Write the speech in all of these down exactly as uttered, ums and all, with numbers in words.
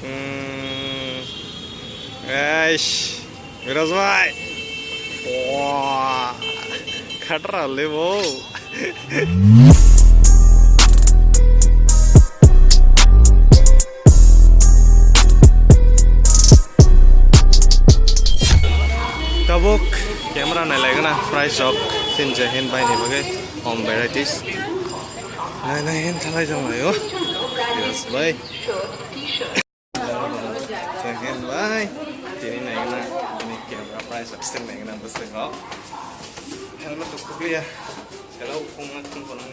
Hmm. Eish, Viraj bhai. Wah, khatra le bo. Tabuk camera nai lai gana price rok sin je hin bai ni bagwi home varieties. Nai nai hin thalai jong lai o. Yes, bhai. Jai Hind bhai. Tini naina, tini camera price extend naina bwswk rok. Helmet rok kwbli ya. Hello, phone na phone kono.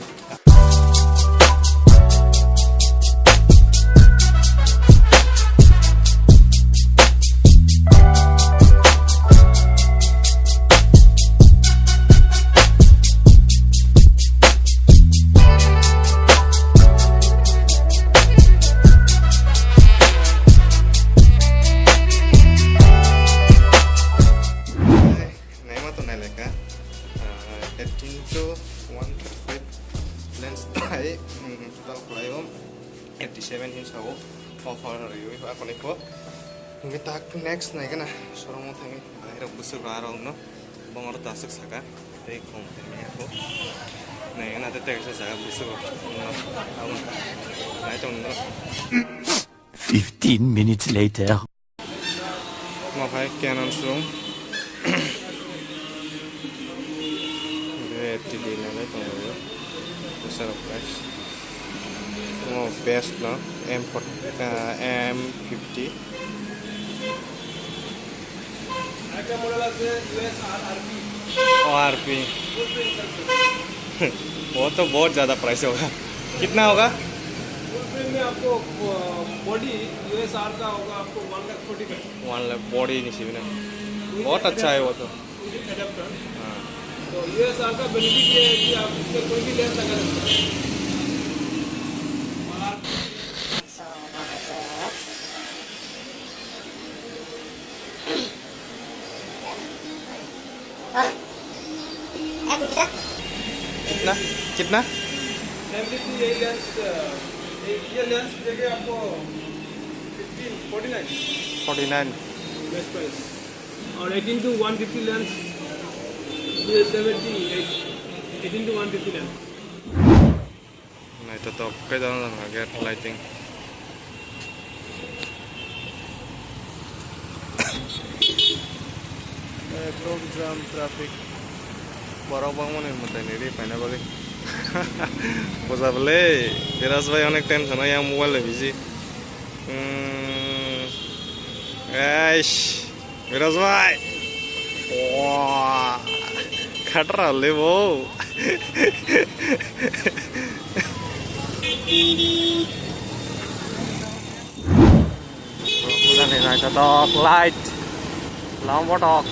Naima to nai lekha, ah, eighteen to one thirty-five lens hai, mm, total khlaio eighty-seven hin sao, offer rwi akoni pho. Hingke tak next nai gana showroom o thangwi, bahai rok bwswk rok aro no bongor daswk saka, tei khum tei maya kho. Nai gana tei teksa jaga bwswk rok no, aboni nai tong no. Fifteen minutes later. Mo hai Canon sung. Red T D nalai tongo. Bwsarok price. Mo best no M forty, ah, M fifty. O R P. वो तो बहुत ज़्यादा प्राइस होगा। कितना होगा? Full frame में आपको, अ, body USR का होगा आपको one lakh forty five. One lakh body नहीं चाहिए ना। बहुत अच्छा है वो तो। With adapter. हाँ। तो यूएसआर का बेनिफिट ये है कि आप इससे कोई भी लेंस लगा सकते हैं। और आप कितना? कितना? सेवेंटी थ्री, ये लेंस, अ, ये, ये लेंस देखे आपको fifteen, forty nine. Forty nine. Best price. और eighteen to one fifty lens, ये seventy, eighteen to one fifty lens. Naithotok khe jang jang khe lighting. Ekdom jam traffic. Borok bangmani mwtai ni ri paina bagwi. Boja bwle, Biras bhai onek tension o yang mobile bai busy. Hmm. Eish. Viraj bhai. Wah, khatra le bo. Pura ni naithotok light. Lambo tok.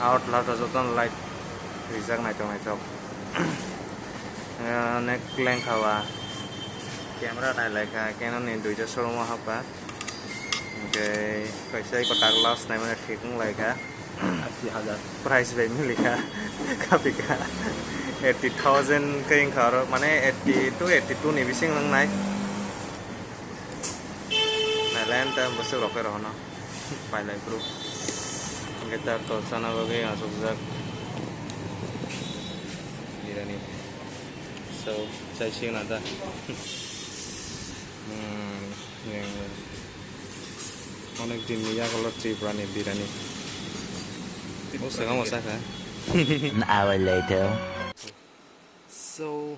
Out lata jotono light rijak naithok naithok. Onek lengkha ba camera nai laikha, Canon ni duita showroom o hapkha. Hwnkhe kaisa eko ta glass naimani thik wng lai kha. Asi hajar. Price bai mili kha. Kapi kha. Eighty thousand khe wng kha oro, mane eighty to eighty two ni bising wng nai. Nailen ta bwswk rok khe rohono. Pailai bro. Hwnkhe ta to chana bagwi achukjak. Birani. So, chai sing na da. Hmm. Yang onek din ni yagulo Tripura ni birani. O saka mo saka. An hour later. So,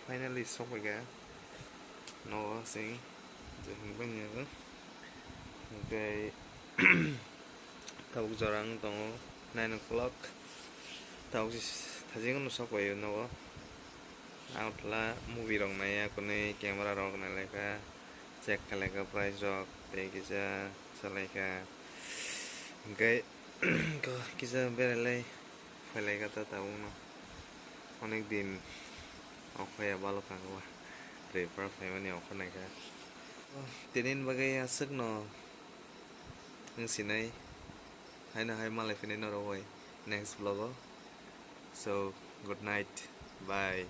finally sokphaikha. No sing. Je hwnbai ni. Okay. Tabuk jora wng tongo nine o'clock. Tabuk thajing no sok bai nogo. Ang tla movie rok naiya kwnwi, camera rok nailaikha, check khlaikha price rok tei kisa salaikha. Hwnkhe kisa berailai phailaikha ta tabukno. Onek din okhoya balo kangwa refer phaimani okho naikha. Tinin bagwi aswkno wng sinai, haino hai malai phini norok bai next vlog o. So, good night, bye.